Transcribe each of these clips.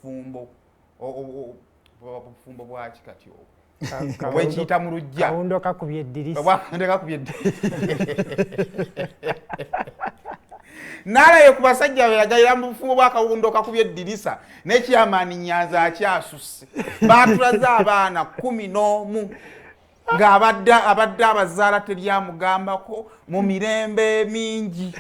Bufumbo bufumbo bwaki kati obwo obwekiyita mu luggya? Kawundo kakubye eddirisa. Obwakawundo kakubye eddirisa. N'alaye ku basajja be yagayira mu bufumbo bw'akawundo kakubye eddirisa n'ekyamaani Nyanzi akyasusse. Baatulaze abaana 11 ng'abadde abadde abazaala teryamugambako mu mirembe mingi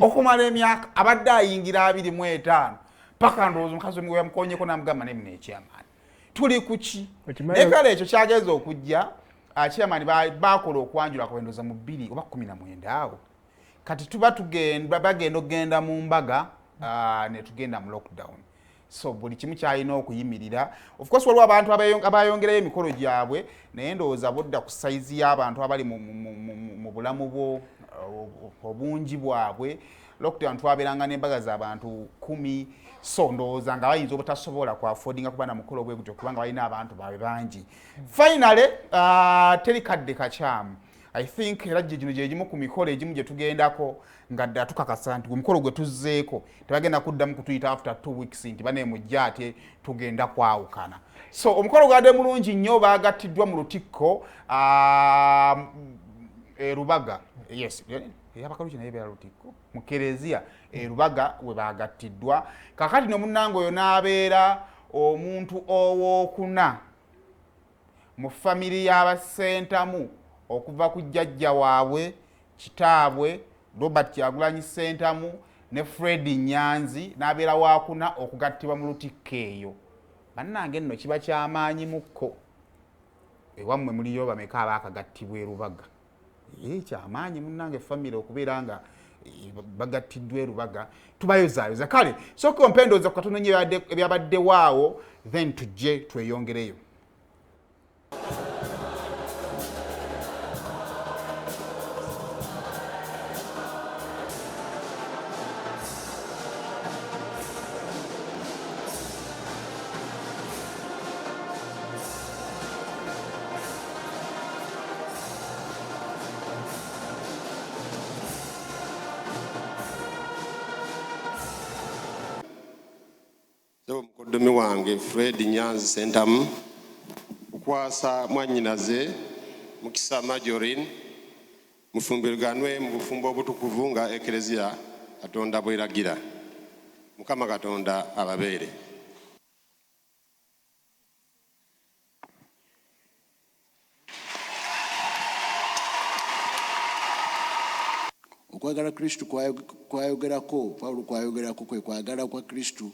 okumala emyaka abadde ayingira 25 paka ndowooza omukazi omu yamukonyeko n'amugamba naye muno ekyamaani tuli ku ki? Naye kale ekyo kyageza okujja chairman bakola okwanjula kwendoza mu 2 oba 19 awo. Kati tuba tugenda bagenda okugenda mu mbaga ne tugenda mu lockdown, so buli kimu kyalina okuyimirira. Of course waliwo abantu abayongerayo emikolo gyabwe, naye ndowooza bodda ku sayizi y'abantu abali mu bulamu bwo obungi bwabwe. Lockdown twabeeranga n'embaga z'abantu 10, so ndowooza nga bayinza obutasobola ku affordinga kuba na mukolo bwe gutyo kubanga balina abantu baabwe bangi. Finally teri kadde kakyamu. I think era gino gye gimu ku mikolo egimu gye tugendako nga ddala tukakasa nti omukolo gwe tuzzeeko tebagenda kuddamu kutuyita after 2 weeks nti baneemujja ate tugenda kwawukana. So omukolo gwabadde mulungi nnyo, baagattiddwa mu lutikko e Rubaga. Yes, eyabakaluki naye ebeera lutikko mu Kereziya e Rubaga we baagattiddwa. Kakati no munnange oyo n'abeera omuntu owookuna mu famiri y'Abassentamu okuva ku jjajja waabwe kitaabwe Robert Kyagulanyi Ssentamu ne Fred Nyanzi, n'abeera waakuna okugattibwa mu lutikko eyo. Bannange nno kiba kyamaanyi mukko. Ewammwe muliyo bameka abaakagattibwa e Rubaga? Kyamaanyi munnange famire okubeera nga bagattiddwa e Rubaga. Tubayozaayoza. Kale sooka ompe ndowooza ku katono nnyo ebyabaddewo awo, then tujje tweyongereyo. Mukoddomi wange Fred Nyanzi Ssentamu kukwasa mwannyinaze Mukisa Marjorie mufumbiriganwe mu bufumbo obutukuvu nga Ekereziya Katonda bw'eragira. Mukama Katonda ababeere. Okwagala Kristo kwayogerako, Pawulo kwayogerako kwe kwagala kwa Kristo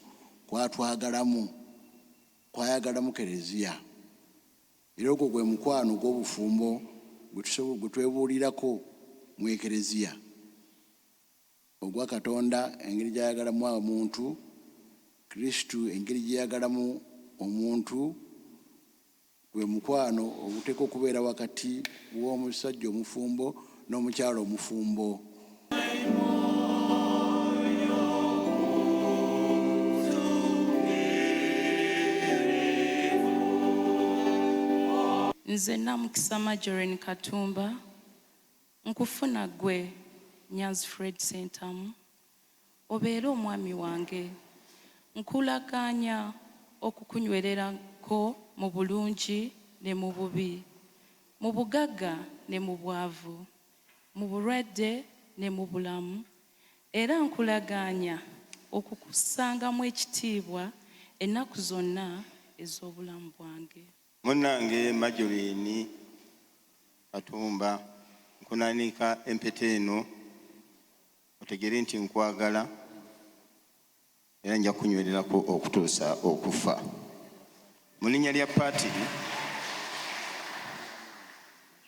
kwatwagalamu, kwayagalamu Kereziya. Era ogwo gwe mukwano gw'obufumbo gwe twebuulirako mu Ekereziya. Ogwa Katonda engeri gy'ayagalamu omuntu, Kristo engeri gy'ayagalamu omuntu, gwe mukwano oguteekwa okubeera wakati w'omusajja omufumbo n'omukyala omufumbo. Nze Namukisa Marjorie Katumba nkufuna ggwe Nyanzi Fred Ssentamu obeere omwami wange. Nkulagaanya okukunywererako mu bulungi ne mu bubi, mu bugagga ne mu bwavu, mu bulwadde ne mu bulamu, era nkulagaanya okukussangamu ekitiibwa ennaku zonna ez'obulamu bwange. Munnange Marjorie Katumba, nkunaanika empeta eno otegeere nti nkwagala era nja kunywererako okutuusa okufa. Mu linnya lya Paatiri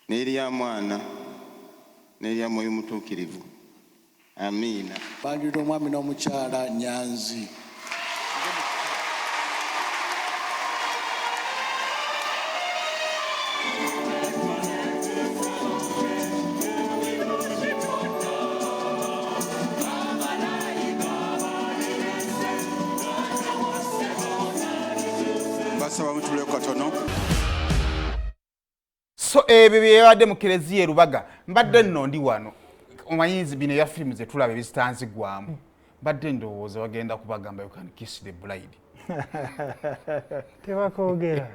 n'erya Mwana n'erya Mwoyo Mutuukirivu. Amiina. Banjulira omwami n'omukyala Nyanzi. Mbasaba mutuleko katono. So ebyo byebadde mu Kereziya e Rubaga. Mbadde nno ndi wano, omanyi bino ebya firimu ze tulaba ebizitanzigwamu, mbadde ndowooza bagenda kubagamba you can kiss the bride. Tebakoogera.